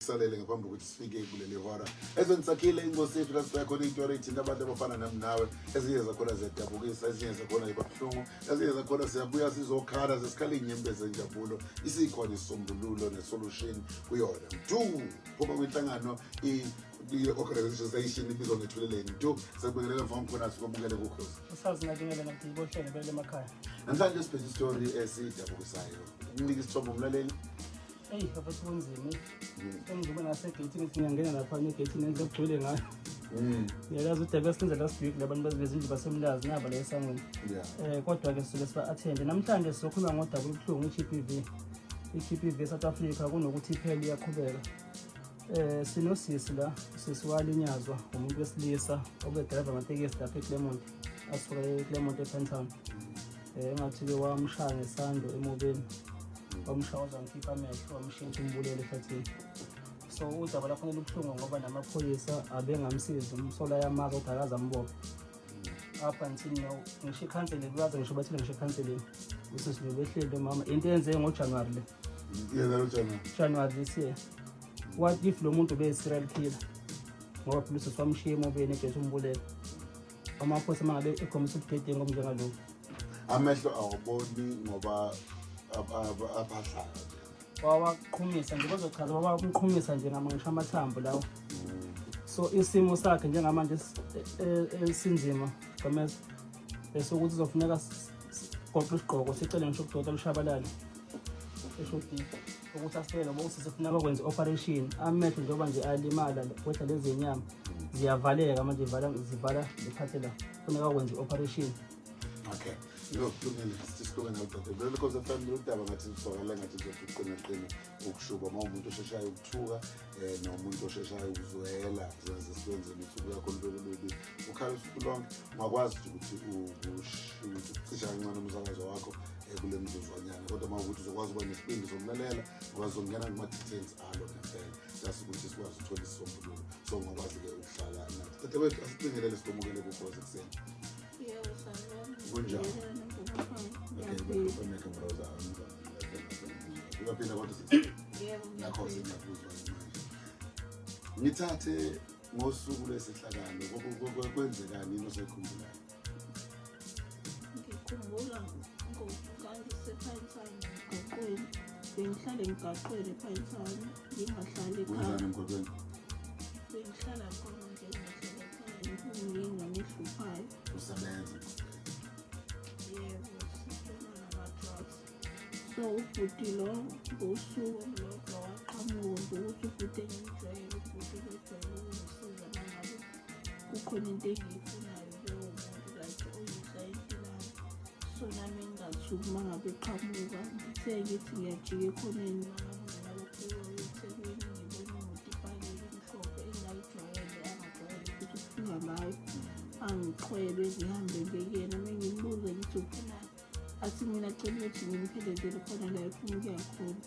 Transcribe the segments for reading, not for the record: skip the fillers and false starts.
Salele ngaphambi kokuthi sifike kuleli hora ezweni sakhile inkosi yethu la sibheka khona iy'tori ey'thinta abantu abafana nami nawe. Ezinye zakhona ziyadabukisa, ezinye zakhona ziba buhlungu, ezinye zakhona siyabuya sizokhala, zesikhala iy'nyembezi zenjabulo. Isikhona isisombululo ne-solution kuyona. Mdu phuma kwinhlangano i-organization ibizwa ngethuleleni. Mdu, sekubingelela mfana khona, sikwamukele kukhozi. Usazi ngabingelela nakubohlele bele emakhaya. Namhlanje siphethe isitori esidabukisayo. Ukunika isithombe umlaleli. Eyi, bafethu, kunzima. Sengizobe ngasegeyithini, ngithi ngiyangena lapha negeyithini nendlela okugcwele ngayo. Ngiyalazi udaba esilenza last week, labantu bezindlu basemlazi naba la esangweni. Kodwa-ke sizobe siba-athende. Namhlanje sizokhuluma ngodaba olubuhlungu, i-GBV. I-GBV e-South Africa kunokuthi iphele, iyaqhubeka. Sinosisi la, usisi walinyazwa umuntu wesilisa obedrayiva amatekisi lapha eClermont, asuka eClermont ePinetown. Engathi-ke wamshaya ngesando emobeni, wamshaya waze wamkhipha amehlo, wamshintsha umbulelo ehlathini. So udaba lakhona lubuhlungu ngoba namaphoyisa abengamsizi, umsola yamazi kodwa akaze ambophe up until now. Ngisho ikhanseleni kuyaze, ngisho bathile, ngisho ekhanseleni usisi lo behleli mama. Into eyenzeke ngoJanuwari le. Yena lo January. January this year. What if lo muntu beye-serial killer? Ngoba phela usisi wamshiya emobeni ejesu umbulele. Amaphoyisa uma ngabe ekhombisa ubudedengu obunjengalobu. Amehlo awaboni ngoba aphahlayo. Wawaqhumisa nje, bazochaza, wawamqhumisa nje ngisho amathambo lawo. So isimo sakhe njengamanje esinzima gomeza bese ukuthi uzofuneka goqe isigqoko, sicele ngisho ukudokotela ushabalala eshodini ukuthi asifele, ngoba usisi kufuneka kwenze i-operation amehlo, njengoba nje alimala, kwehla lezi nyama ziyavaleka manje, zivala lephathe la, kufuneka kwenze i-operation. Okay. No, kulungile, sithi nawe dade. Vele Khosi FM, lolu daba ngathi luzwakala ngathi lizothi uqina qina ukushuba uma umuntu osheshayo ukuthuka nomuntu osheshayo ukuzwela, zenze sikwenze usuku lakho lube lubi, ukhala usuku lonke. Ungakwazi nje ukuthi ukucisha kancane umsakazo wakho kule mzuzwanyana, kodwa uma ukuthi uzokwazi ukuba nesibindi sokulalela, ngoba sizongena kuma-details alo ngempela, just ukuthi sikwazi ukuthola isisombululo. So ungakwazi-ke ukuhlala nathi, dadewethu. Asibingelele, sikwamukele kukhozi ekuseni. Yebo, sanibona. Kunjani? Okay. Ngiyaphila. Bemeke mroza. Uyaphila kodwa sisi? Yebo, Nakho ngiyaphila. sengiyakuzwa manje. Ngithathe ngosuku lwesehlakalo, kwenzekani, into osayikhumbulayo? Ngikhumbula ngangisePinetown emgaqweni. Bengihlala emgaqweni ePinetown, ngingahlali ekhaya. Wenzani emgwaqweni? Bengihlala khona nje, ngingahlali ekhaya. Kuyingane ehluphayo. Usebenza emgwaqweni? Yebo, sibhema nama-drugs. So ubhuti lo ngosuku olulodwa waqhamuka ngokuthi ubhuti engimjwayele, ubhuti ubejwayele ukungisiza uma ngabe kukhona into engiyifunayo, bewumuntu like oyiklayenti lami. So nami ngingathuki uma ngabe eqhamuka. Ngithe ngithi ngiyajika ekhoneni, uma ngabe ungena ku-freeway eThekwini, ngibona imoto ipakile emhlophe engingayijwayele, angajwayele futhi ukufika ngayo. Angiqhwebe, ngihambe ngekuyena. Uma ngimbuza ngithi ufunani, athi mina cela ukuthi ngimphelezele khona la efuna ukuya khona,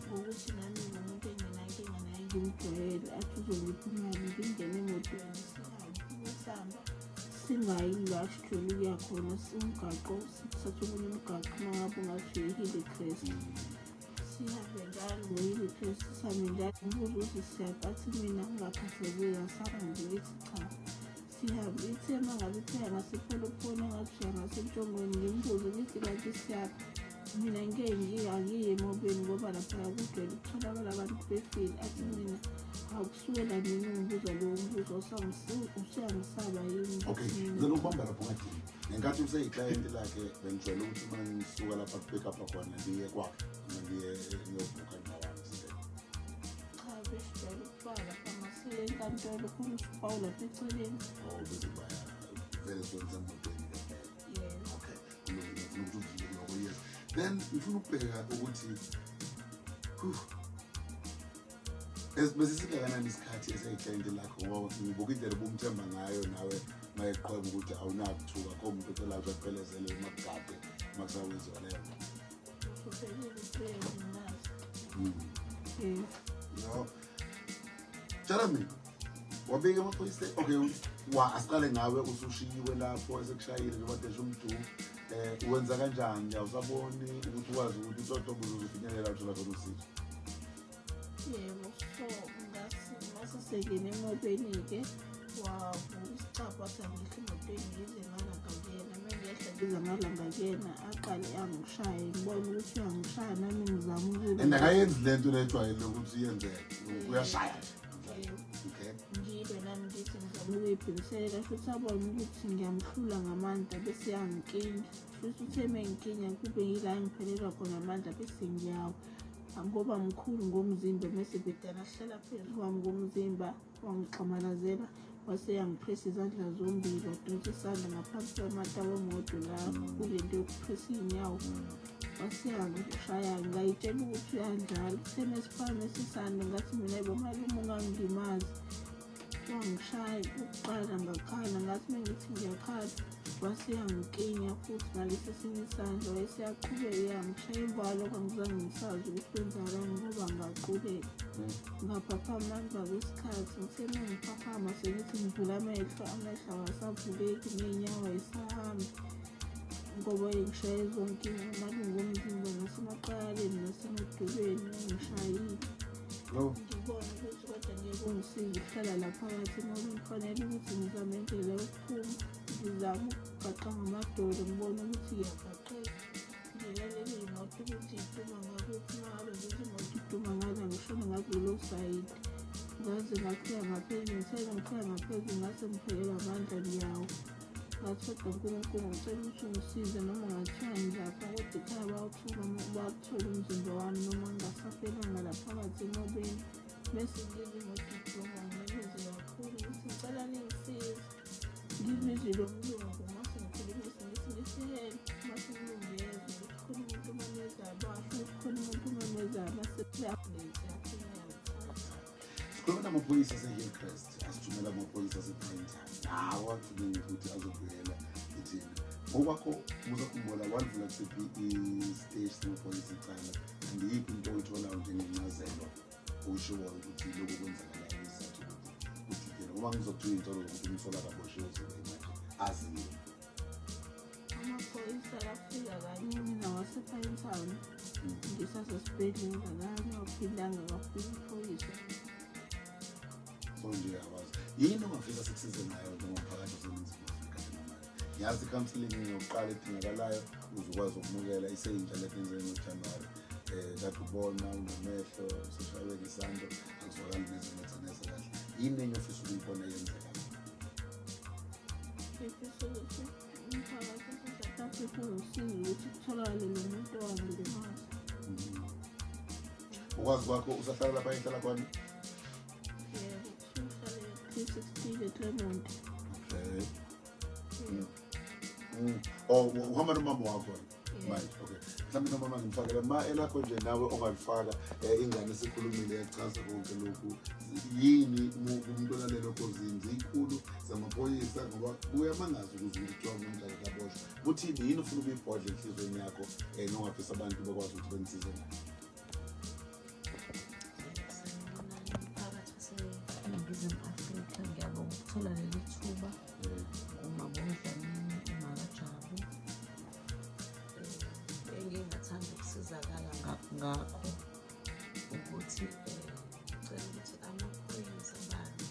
ngokuthi nami ngumuntu enginenkinga naye, ngimjwayele. Athi uzongipha imali. Ngingene emotweni, sihambe. Sihamba singayi la sijwayele ukuya khona, umgaqo sithatha omunye umgaqo, uma ngabe ungathi uyi-Hillcrest. Sihambe njalo ngo-Hillcrest, sihambe njalo. Ngibuza ukuthi siyaphi, athi mina ngingakhathazeki, asahambe. Ngithi cha, sihambe. Ithe uma ngabe iphela ngasepholophono, engathi uya ngasentshongweni, ngimbuze ngithi kanti siyaphi? Mina ngike angiye emobeni ngoba laphaya kugcwele, kutholakala abantu befile. Athi mina awukusukela nini ungibuza lowo mbuzo? Usuyangisaba yini? Okay, ngicela ukubamba lapho ngadini. Ngenkathi useyiklayenti lakhe, bengijwayele ukuthi uma ngisuka lapha ku-pick up khona ngiye kwakhe, noma ngiye ngiyobhukha indawana sile? Cha, besijwayele ukuba lapha ngasiye enkantolo khona, usipawu lapha eceleni. Oh, bese baya vele sonke emotweni ngempela? Yebo. Okay, kulungile. Ngifuna ukuthi udlule kuloko, yes. Then ngifuna ukubheka ukuthi bese singakanani isikhathi eseyiklayenti lakho, ngoba ngibuka indlela obumthemba ngayo nawe mayeqhweba ukuthi awunakuthuka kho umuntu ocela ukuthi akuphelezele uma kugade, uma kusakwenziwa leyo nto. Usuphelile u-3 years ngimazi. Yebo. No, tshela mina, wabika emaphoyiseni? Okay, wa asiqale ngawe, usushiyiwe lapho esekushayile njengoba desha umdu, wenza kanjani? Awusaboni ukuthi ukwazi ukuthi utotobo uzofinyelela uthola khona usizo? Yebo, so ngasisengene emobeni-ke, wavula isicabha wathi angehle emotweni ngize ngala ngakuyena. Uma ngehla ngiza ngala ngakuyena, aqale angishaye, ngibone ukuthi uyangishaya nami ngizama ukuba. And akayenzi le nto lejwayele ukuthi iyenzeke, uyashaya nje. Okay. Ngibe nami ngithi ngizama ukuyiphindisela, futhi abone ukuthi ngiyamhlula ngamandla bese yangikinya. Futhi uthe uma ngikinya kube yila engiphelelwa khona amandla bese ngiyawa. Ngoba mkhulu ngomzimba mese bedala hlala phezu kwami ngomzimba, wangixamalazela wase yangipressa izandla zombili, wadonsa isandla ngaphansi kwamata wemoto la kule nto yokupressa iy'nyawo, wase yangishaya. Ngayitshela ukuthi uyadlala. Uthe mesiphakamisa isandla ngathi mina yibo malume ungangimazi, wangishaya ukuqala ngakhala. Ngathi uma ngithi ngiyakhala wase yangikinya futhi ngalesi esinye isandla, wayeseyaqhubeka yangishaya. Emva kwalokho angizange ngisazi ukuthi kwenzakalani ngoba ngaquleka. Ngaphaphama emva kwesikhathi. Ngithe uma ngiphaphama sengithi ngivula amehlo, amehlo awasavuleki ney'nyawo ayisahambi ngoba ngishaye zonke amalungu omzimba, nasemaqaleni nasemadolweni ngishayile. Ngibone ukuthi kodwa ngeke kungisize ukuhlala la phakathi ngoba ngifanele ukuthi ngizame indlela yokuphuma. Ngizame ukugaqa ngamadolo ngibone ukuthi ngiyagaqeka. Ngilalele iy'moto ukuthi iduma ngakuphi, uma ngabe ngithi imoto iduma ngala ngishone ngakulelo sayidi. Ngaze ngafika ngaphezulu, ngithe ngifika ngaphezulu ngase ngiphelelwa amandla ngiyawa. Ngathi kodwa Nkulunkulu ngicela ukuthi ungisize noma ngathiwa ngiyafa kodwa ekhaya bawuthola bawuthola umzimba wami noma ngingasafelanga la phakathi emobeni. Bese ngizwa imoto iduma ngimemeze kakhulu ngithi ngicela ningisize. Ngizwe lo mlungu mase ngikhuluma isiNgisi ngithi help, mase umlungu yezwa ukuthi khona umuntu omemezayo, basho ukuthi khona umuntu omemezayo mase i-ambulensi yafika yangithatha. Sikhuluma namaphoyisa ase-Hillcrest, asithumela amaphoyisa ase-Pinetown, nawo athumele ukuthi azobuyela kithina. Ngokwakho uzakhumbula walivula kusiphi isiteshi samaphoyisa icala, and iyiphi into oyitholayo njengencazelo oyishoyo ukuthi lokhu kwenzakalayo isizathu ukuthi kudidele, ngoba ngizokuthiwa iy'nsolo zokuthi umsolwa akaboshiwe zibe manje aziwe. Amaphoyisa afika kanye mina wasePinetown ngisasesibhedlela kanye, waphindanga kafika iphoyisa. So nje awazi yini ongafisa sikusize ngayo njengomphakathi waseNingizimu Afrika njengamanje? Ngiyazi i-counselling yokuqala edingakalayo ukuze ukwazi ukumukela iseyintsha lento enzeke ngoJanuwari. Kade ubona unamehlo useshaywe ngesando, akuzwakali neze neze neze kahle. Yini enye ofisa ukuyibona yenzeka? Ngifisa ukuthi umphakathi wase-South Africa ungisize ukuthi kutholakale lo muntu owangilimaza. Ukwazi kwakho usahlala lapha ehlala khona? Yebo, uhlale 316 eClermont. Okay. Oh, uhamba nomama wakho manje? Okay. Mhlawumbe nomama ngimfakele ma elakho nje nawe ongalifaka. Ingane sikhulumile yachaza konke lokhu. Yini umuntu olalela okhozini zikhulu zamaphoyisa, ngoba kuyamangaza ukuze ukuthi kuthiwa umuntu akakaboshwa. Kuthini, yini ufuna ukuyibhodla enhliziyweni yakho nongafisa abantu bakwazi ukuthi benisize ngayo? Sanibonani mphakathi waseNingizimu Afrika, ngiyabonga ukuthola leli thuba. Ngumabonga Dlamini, uMakajabu. Engingathanda ukusizakala ngakho ukuthi ngicela ukuthi amaphoyisa bani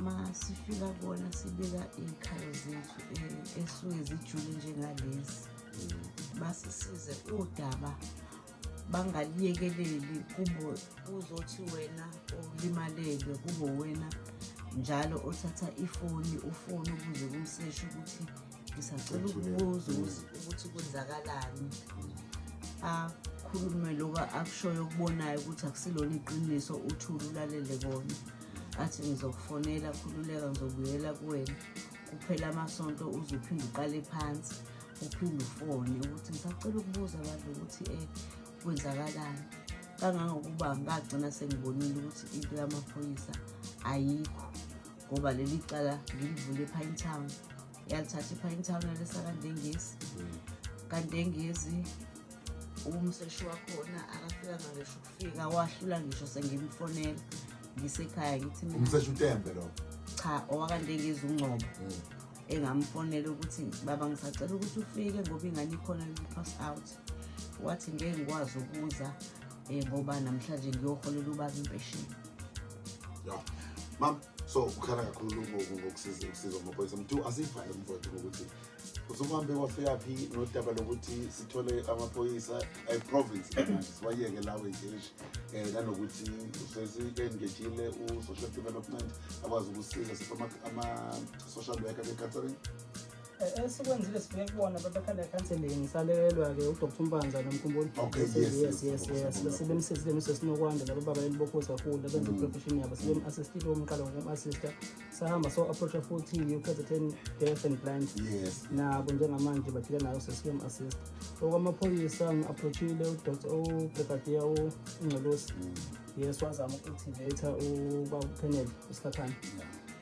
ma sifika kuwona sibika iy'khalo zethu esuke zijule njengalezi, basisize udaba bangaliyekeleli kubo uzothi wena olimalelwe kube wena njalo othatha ifoni ufone ukuze kumseshi ukuthi ngisacela ukubuza ukuthi kwenzakalani. Akhulume lokho akushoyo okubonayo ukuthi akusilona iqiniso, uthule ulalele kona, athi ngizokufonela, khululeka, ngizobuyela kuwena. Kuphela amasonto uze uphinde uqale phansi uphinde ufone ukuthi ngisacela ukubuza abantu ukuthi kwenzakalani. Kangangokuba ngagcina sengibonile ukuthi into yamaphoyisa ayikho, ngoba leli cala ngilivule ePinetown, yalithatha iPinetown yalisa kaNdengezi. KaNdengezi umseshi wakhona akafikanga ngisho ukufika, wahlula ngisho sengimfonela ngisekhaya ngithi mina Umseshi uTembe lo? Cha, owakaNdengezi uNgcobo. Engamfonela ukuthi baba ngisacela ukuthi ufike ngoba ingane ikhona pass out, wathi ngeke ngikwazi ukuza. Ngoba namhlanje ngiyoholela ubaba impesheni. Ya mam, so ukhala kakhulu ngokusiza ukusiza amaphoyisa. Mntu, asivale mfowethu ngokuthi usuhambe wafika phi nodaba lokuthi sithole amaphoyisa e-province manje, siwayeke lawo ejeshi, nanokuthi usesi-engagile u-social development akwazi ukusiza, sipho ama-social worker be-counseling? Esikwenzile, sifike kubona babekhala counseling, salekelwa-ke uDr Mpanza nomkhumbuli. Okay. Yes, sebemsizile nosesinokwanda labo baba leli bokhozi kakhulu abenza i-profession yabo, sebem-assistile umqala ngokum-assista. Sahamba so-approacha futhi u-KZN Deaf and Blind. Nabo njengamanje baphila nayo, sesiyom-assist. Okwamaphoyisa, ngi-approachile uDr uBrigadier uNgcelosi. Yes, wazama uku-activate ubaba uKenneth uSikhakhane,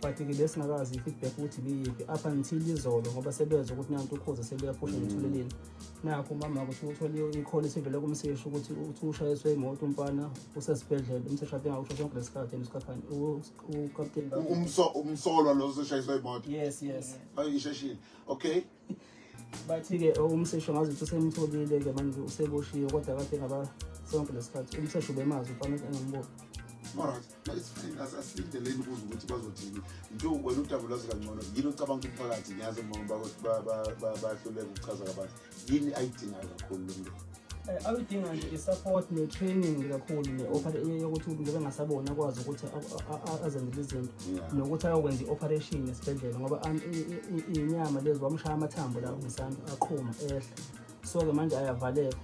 but-ke besingakazi i-feedback ukuthi ibiyiphi up until izolo, ngoba sebezwa ukuthi nanto ukhozi seluyaphusha nethuleleni. Nakho umama ukuthi uthole i-call isivele kumseshi ukuthi uthi ushayiswe imoto umfana, usesibhedlela. Umseshi ade engakusho sonke lesikhathi yena uSikhakhane, ukapteni. Umsolwa lo oseshayiswa imoto? Yes. Ayi, isheshile, okay. Bathi-ke umseshi ngazi ukuthi usemtholile-ke manje, useboshiwe, kodwa kade ngaba sonke lesikhathi umseshi ubemazi umfana engamboni. Alright, no, it's fine. Asilindeleni ukuze ukuthi bazothini. Mntu, wena udaba lwazi kangcono. Yini ocabanga ukuthi umphakathi, ngiyazi uma bahluleka ukuchaza kabanzi, yini ayidingayo kakhulu lo mndeni? Awudinga nje i-support ne-training kakhulu, yokuthi njengoba engasaboni akwazi ukuthi azenzele izinto, nokuthi ayokwenza i-operation esibhedlela, ngoba iy'nyama lezi wamshaya amathambo la ngesandla aqhuma ehla, so-ke manje ayavaleka,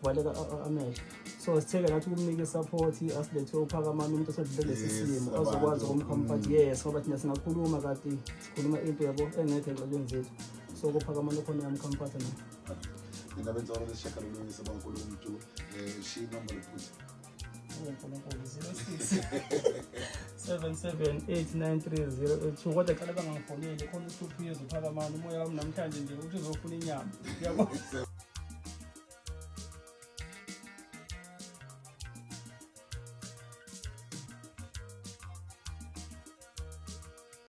kuvaleka amehlo. So sitheke nathi ukumnika i-support, asilethe uPhakamani, umuntu osedlule lesi simo, azokwazi abantu. ukumcomfort. Yes, ngoba thina singakhuluma kati sikhuluma into yabo engekho ey'ngqondweni zethu, so kuPhakamani khona uyamcomforta naye. Indaba enzolo lesishagalolunye sabankulu umuntu, shiya inombolo futhi. UNkulunkulu, 06 77 893 082. Kodwa qala bangangifoneli khona, uhluphizo uPhakamani, umoya wami namhlanje nje uthi uzofuna inyama, yabo.